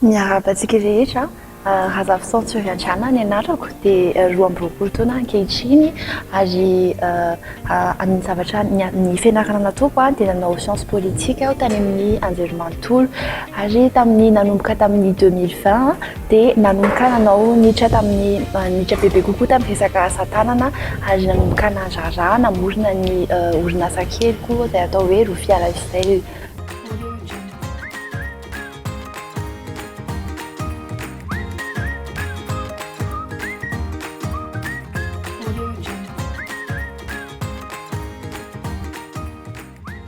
Miarahaba antsika rehetra, Razafison Tsoriandriana ny anarako, dia 22 taona ankehitriny ary ny zavatra ny fianarana nataoko dia nanao science politique aho tany amin'ny anjerimanontolo ary tamin'ny nanomboka tamin'ny 2020 dia nanomboka nanao niditra tamin'ny niditra bebe kokoa tamin'ny resaka asa tanana ary nanomboka nandraharaha namorona ny orinasa keliko izay atao hoe Rofia Lifestyle.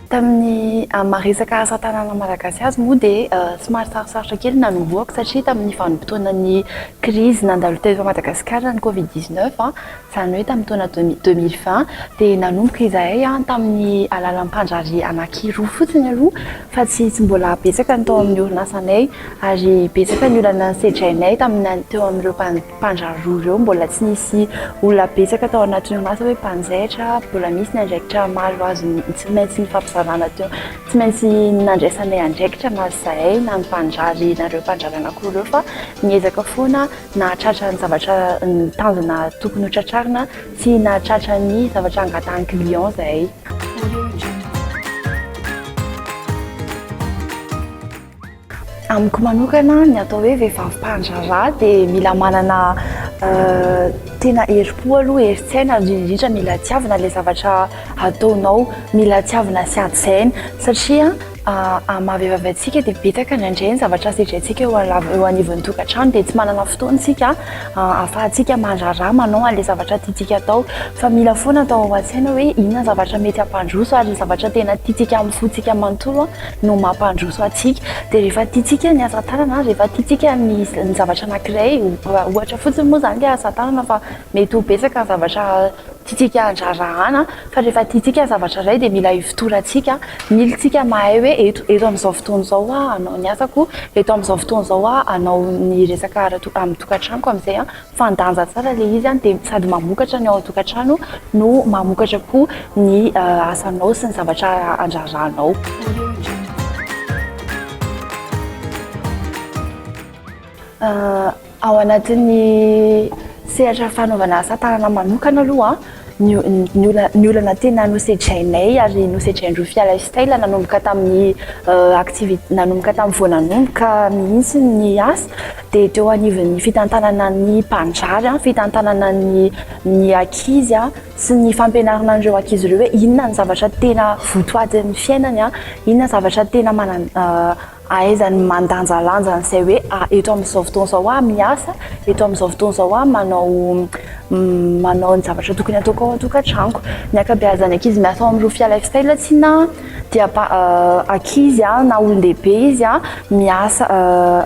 Tamin'ny amin'ny maha resaka asa tanana malagasy azy moa dia somary sarosarotra kely ny nanombohako satria tamin'ny vanim-potoanan'ny krizy nandalo teto Madagasikara ny covid 19, izany hoe tamin'ny taona 2020 dia nanomboka izahay tamin'ny alalan'ny mpandraharaha anankiroa fotsiny aloha fa tsy tsy mbola betsaka ny tao amin'ny orinasanay ary betsaka ny olana nosedrainay tamin'ny teo amin'ireo mpandraharaha roa ireo, mbola tsy nisy olona betsaka tao anatin'ny orinasa hoe mpanjaitra, mbola misy ny andraikitra maro azony tsy maintsy nifampizarana teo, tsy maintsy nandraisanay andraikitra na izahay na ny mpandraharaha na ireo mpandraharaha anankiroa ireo fa niezaka foana nahatratra ny zavatra ny tanjona tokony ho tratrarina sy nahatratra ny zavatra angatahan'ny client izahay. Amiko manokana ny atao hoe vehivavy mpandraharaha dia mila manana tena herim-po aloha, herin-tsaina ary indrindra indrindra mila tiavina ilay zavatra ataonao, mila tiavina sy hajaina satria Amin'ny maha vehivavy antsika dia betsaka indraindray ny zavatra sedraintsika eo eo anivon'ny tokantrano dia tsy manana fotoana isika ahafahantsika mandraharaha manao an'ilay zavatra tiantsika atao fa mila foana atao ao an-tsaina hoe inona ny zavatra mety hampandroso ary ny zavatra tena tiantsika amin'ny fontsika manontolo no mampandroso antsika. Dia rehefa tiantsika ny asa tanana, rehefa tiantsika ny ny zavatra anankiray, ohatra fotsiny moa izany ilay asa tanana fa mety ho betsaka ny zavatra tiantsika handraharahana fa rehefa tiantsika ny zavatra iray dia mila ifotorantsika, mila isika mahay hoe eto eto amin'izao fotoana izao aho hanao ny asako, eto amin'izao fotoana izao aho hanao ny resaka ara amin'ny tokantranoko amin'izay an, mifandanja tsara ilay izy an, dia sady mamokatra ny ao an-tokantrano no mamokatra koa ny asanao sy ny zavatra andraharahanao. Ao anatin'ny sehatra fanaovana asa tanana manokana aloha, ny ny olana tena nosedrainay ary nosedrain'ny Rofia Lifestyle nanomboka tamin'ny activité nanomboka tamin'ny vao nanomboka mihitsy ny asa dia teo anivon'ny fitantanana ny mpandrary, fitantanana ny ny ankizy sy ny fampianarana an'ireo ankizy ireo hoe inona ny zavatra tena votoatin'ny fiainany, inona ny zavatra tena manan- Ahaizany mandanjalanja an'izay hoe eto amin'izao fotoana izao aho miasa, eto amin'izao fotoana izao aho manao manao ny zavatra tokony hataoko ao an-tokantranoko. Ny ankabeazan'ny ankizy miasa ao amin'ny Rofia Lifestyle tsinona dia ankizy na olon-dehibe izy miasa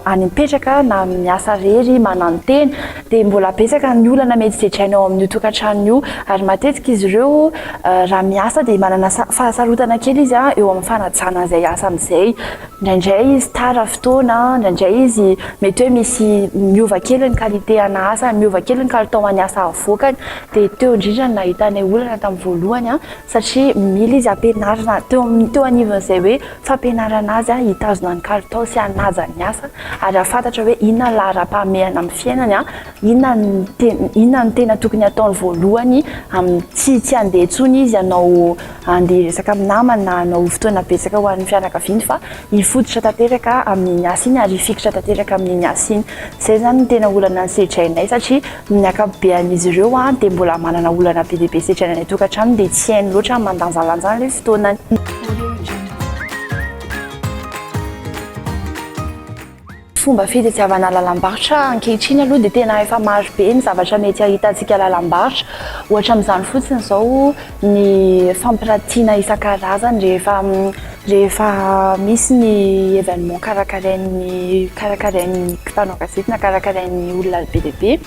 any mipetraka na miasa irery mananotena dia mbola betsaka ny olana mety sedrainy ao amin'io tokantrano io ary matetika izy ireo raha miasa dia manana fahasarotana kely izy eo amin'ny fanajana izay asany izay. Indraindray izy tara fotoana, indraindray izy mety hoe misy miova kely ny qualité ana asany, miova kely ny kalitao an'ny asa avoakany. Dia teo indrindra no nahitanay olana tamin'ny voalohany satria mila izy ampianarina teo amin'ny teo anivon'izay hoe fampianarana azy hitazona ny kalitao sy hanaja ny asa ary hahafantatra hoe inona ny laharam-pahamehana amin'ny fiainany. Inona no tena inona no tena tokony hataony voalohany amin'ny tsy tsy handeha intsony izy hanao handeha hiresaka amin'ny namany na hanao fotoana betsaka ho an'ny fianakaviany fa hifototra tanteraka amin'iny asa iny ary hifikitra tanteraka amin'iny asa iny. Izay izany no tena olana sedrainay satria ny ankapobean'izy ireo dia mbola manana olana be dia be sedraina any an-tokantrano dia tsy hainy loatra ny mandanjalanja an'ilay fotoanany. Fomba fitadiavana lalam-barotra ankehitriny aloha dia tena efa maro be ny zavatra mety ahitantsika lalam-barotra. Ohatra amin'izany fotsiny izao ny fampiratiana isan-karazany rehefa rehefa misy ny événement karakarain'ny karakarain'ny mpanao gazety na karakarain'ny olona be dia be.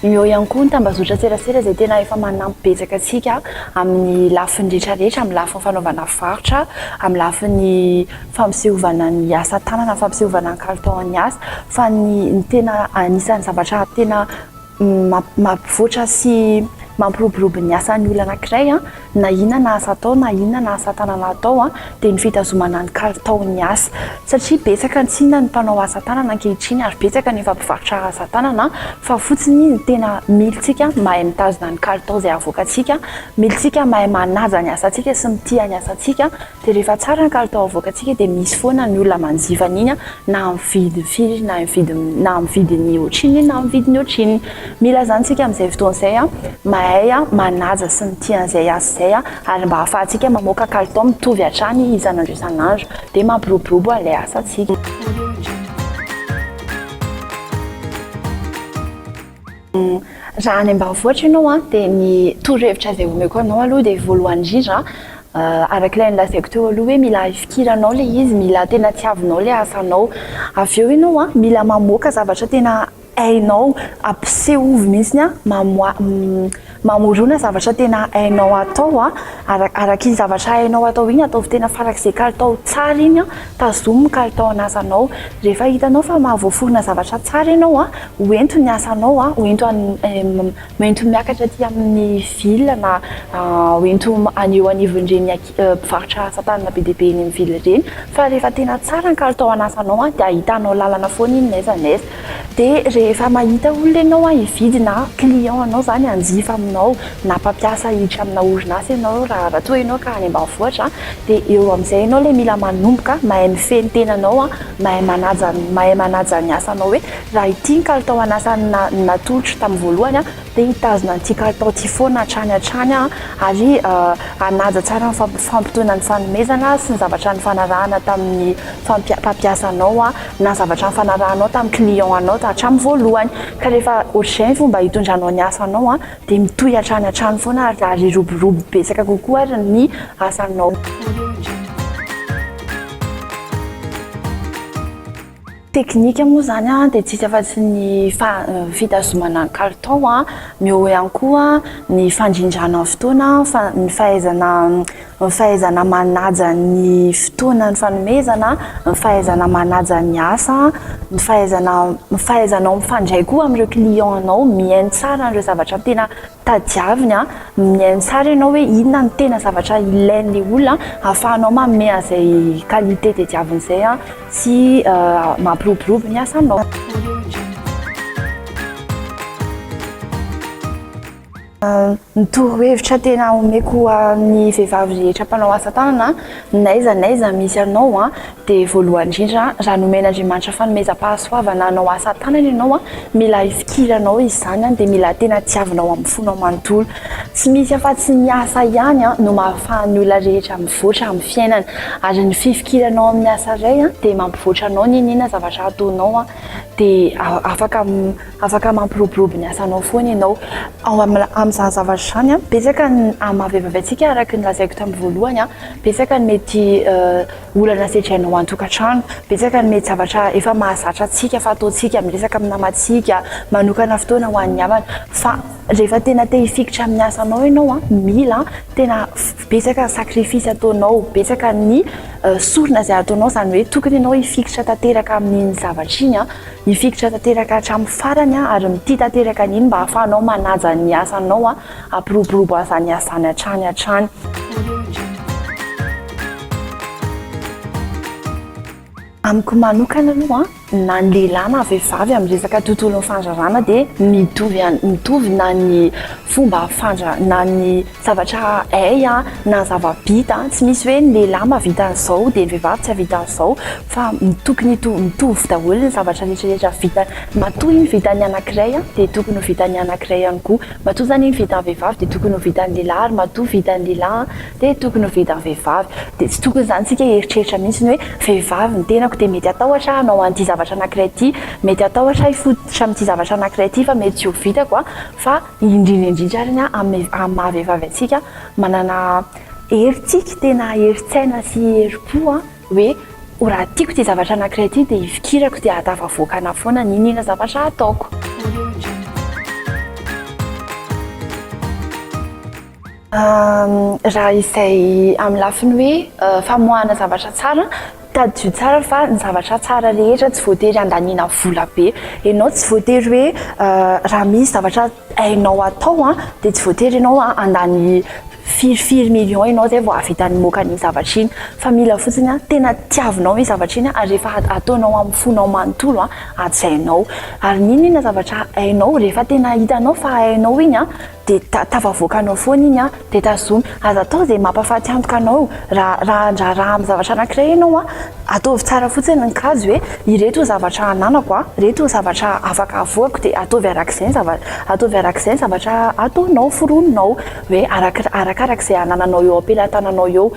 Eo ihany koa ny tambazotran-tserasera izay tena efa manampy betsaka antsika amin'ny lafiny rehetra rehetra, amin'ny lafiny fanaovana varotra, amin'ny lafiny fampisehovana ny asa tanana, fampisehovana ny kalitaon'ny asa. Fa ny ny tena anisan'ny zavatra tena mampivoatra sy. mampiroborobo ny asan'ny olona anankiray na inona na asa atao na inona na asa tanana atao dia ny fitazomana ny kalitaon'ny asa. Satria betsaka tsinona ny mpanao asa tanana ankehitriny ary betsaka ny efa mpivarotra asa tanana fa fotsiny ny tena mila-tsika mahay mitazona ny kalitao izay avoakantsika, mila-tsika mahay manaja ny asantsika sy mitia ny asantsika Dia rehefa tsara ny kalitao avoakantsika dia misy foana ny olona manjifa an'iny na amin'ny vidiny firy na amin'ny vidiny na amin'ny vidiny ohatrinona iny na amin'ny vidiny ohatrinona. Mila izany isika amin'izay fotoana izay mahay manaja sy mitia an'izay asa izay ary mba ahafahantsika mamoaka kalitao mitovy hatrany isan'andro isan'andro dia mampiroborobo an'ilay asantsika. Raha any ambanivohitra ianao an, dia ny torohevitra izay omeko anao aloha dia voalohany indrindra araka ilay nolazaiko teo aloha hoe mila ifikiranao ilay izy, mila tena tiavinao ilay asanao. Avy eo ianao an, mila mamoaka zavatra tena hainao, ampisehovy mihitsy an, mamoa- mamorona zavatra tena hainao atao an, araka iny zavatra hainao atao iny, ataovy tena farak'izay kalitao tsara iny an, tazomy ny kalitaon'ny asanao. Rehefa hitanao fa mahavoaforona zavatra tsara ianao an, Ho ento ny asanao, ho ento any, ho ento miakatra aty amin'ny ville na ho ento any eo anivon'ireny mpivarotra asa tanana be dia be eny amin'ny ville ireny. Fa rehefa tena tsara ny kalitao an'asanao dia ahitanao lalana foana iny n'aiza n'aiza. Dia rehefa mahita olona ianao hividy na client anao izany hanjifa aminao na mpampiasa hiditra amina orinasa ianao raha toa ianao ka any ambanivohitra dia eo amin'izay ianao ilay mila manomboka mahay mifehy ny tenanao, mahay manaja mahay manaja ny asanao hoe raha ity ny kalitao an'asa natolotro tamin'ny voalohany aho dia hitazona an'ity kalitao ity foana hatrany hatrany aho ary hanaja tsara ny fampitoana ny fanomezana sy ny zavatra nifanarahana tamin'ny mpampiasa anao aho na zavatra nifanarahanao tamin'ny client anao hatramin'ny voalohany. Ka rehefa ohatr'izay ny fomba hitondranao ny asanao dia mitohy hatrany hatrany foana ary ary hiroborobo betsaka kokoa ary ny asanao. Teknika moa izany dia tsisy afa-tsy ny fitazomana ny kalitao, eo ihany koa ny fandrindrana ny fotoana, ny fahaizana ny fahaizana manaja ny fotoana nifanomezana, ny fahaizana manaja ny asa, ny fahaizana ny fahaizanao mifandray koa amin'ireo client anao, mihaino tsara an'ireo zavatra tena tadiaviny an, mihaino tsara ianao hoe inona no tena zavatra ilain'ilay olona ahafahanao manome an'izay qualité tadiaviny izay an, sy mampiroborobo ny asanao. Ny torohevitra tena omeko ny vehivavy rehetra mpanao asa tanana, n'aiza n'aiza misy anao dia voalohany indrindra raha nomen'Andriamanitra fanomezam-pahasoavana hanao asa tanana ianao, mila ifikiranao izany dia mila tena tiavinao amin'ny fonao manontolo. Tsy misy afa-tsy ny asa ihany no mahafahan'ny olona rehetra mivoatra amin'ny fiainana ary ny fifikiranao amin'ny asa iray dia mampivoatra anao n'inon'inona zavatra ataonao dia afaka Afaka mampiroborobo ny asanao foana ianao. Ao amin'izany zavatra izany, betsaka ny amin'ny maha vehivavy antsika araka ny lazaiko tamin'ny voalohany, betsaka ny mety olana sedrainao an-tokantrano, betsaka ny mety zavatra efa mahazatra antsika fa ataontsika, miresaka amin'ny namantsika, manokana fotoana ho an'ny havana. Fa rehefa tena te hifikitra amin'ny asanao ianao, mila tena betsaka ny sacrifice ataonao, betsaka ny sorona izay ataonao, izany hoe tokony ianao hifikitra tanteraka amin'iny zavatra iny. Mifikitra tanteraka hatramin'ny farany ary mitia tanteraka an'iny mba hahafahanao manaja ny asanao hampiroborobo an'izany asa izany hatrany hatrany. Amiko manokana aloha na ny lehilahy na vehivavy amin'ny resaka tontolon'ny fandrarana dia mitovy ihany, mitovy na ny fomba fandra na ny zavatra hay na ny zava-bita, tsy misy hoe ny lehilahy mahavita an'izao dia ny vehivavy tsy hahavita an'izao fa tokony mitovy daholo ny zavatra rehetra rehetra vita, matoa iny vitan'ny anankiray dia tokony ho vitan'ny anankiray ihany koa, matoa izany iny vitan'ny vehivavy dia tokony ho vitan'ny lehilahy ary matoa vitan'ny lehilahy dia tokony ho vitan'ny vehivavy, dia tsy tokony izany isika hieritreritra mihitsy ny hoe vehivavy ny tenako dia mety hatahotra aho hanao an'ity zavatra anankiray ity, mety hatahotra aho hifototra amin'ity zavatra anankiray ity fa mety tsy ho vitako fa Indrindra indrindra ary ny amin'ny maha vehivavy antsika, manana hery tsika, tena herin-tsaina sy herim-po hoe raha tiako ity zavatra anankiray ity dia hifikirako dia hahatafavoaka anahy foana n'inon'inona zavatra ataoko. Raha izay amin'ny lafiny hoe famoahana zavatra tsara, tadidio tsara fa ny zavatra tsara rehetra tsy voatery handaniana vola be. Ianao tsy voatery hoe raha misy zavatra. hainao atao dia tsy voatery ianao handany firifiry million ianao zay vao hahavita ny moka an'iny zavatra iny, fa mila fotsiny tena tiavinao iny zavatra iny ary rehefa ataonao amin'ny fonao manontolo hajainao. Ary n'inon'inona zavatra hainao, rehefa tena hitanao fa hainao iny dia tafavoakanao foana iny dia tazomy. Aza atao izay mampahafaty antoka anao. Raha raha handraharaha amin'ny zavatra anankiray ianao ataovy tsara fotsiny ny kajy hoe ireto ny zavatra ananako ireto ny zavatra afaka avoakako, dia ataovy arak'izay ny zava- ataovy arak'izay ny zavatra ataonao, foroninao, hoe arakarak'izay anananao eo am-pelatananao eo.